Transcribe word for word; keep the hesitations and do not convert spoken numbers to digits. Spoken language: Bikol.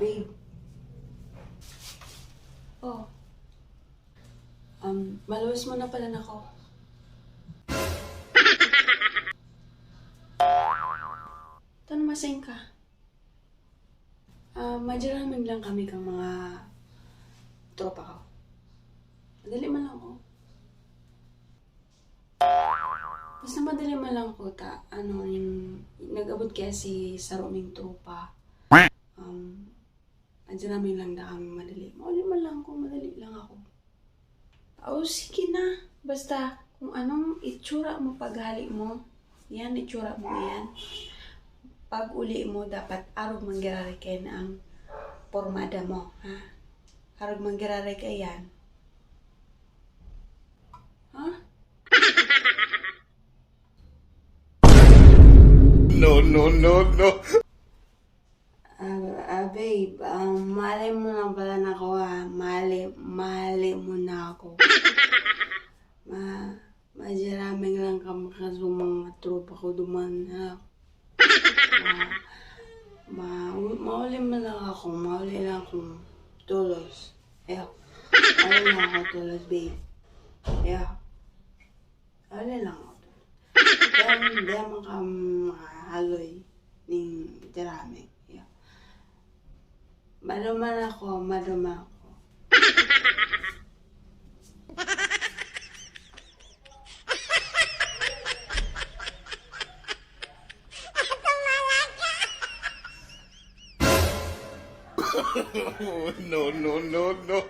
Babe. Oh. Um, maluwas mo na pala na ko. Tano maseng ka? Ah, majiraming lang kami kang mga tropa ko. Madali man lang ko. Basta madali man lang ko ta, ano, yung nag-abot kaya si saro ming tropa. Um, majiraming lang da kami madali. Mauli man lang ko, madali lang ako. O, sige na. Basta, kung anong itsura mo paghali mo, yan itsura mo yan. Pag uli mo, dapat arog manggirari kayan ang pormada mo, ha? Arog manggirari kayan. Ha? No, no, no, no. Ah, ah, babe, ah, mali mo na pala na ako, ah. Mali, mali mo na ako. Ma, majiraming lang kami kaso mga tropa ko duman, ha. Ma, ma, mauli man lang ako, mauli lang ako. Tolos. Ayo. Mauli lang ako, tolos, babe. Ayo. Mauli lang ako, tolos. Pero hindi naman ka mahaloy ning jirami. Ayo. Maduman ako, maduman ako. No, no, no, no.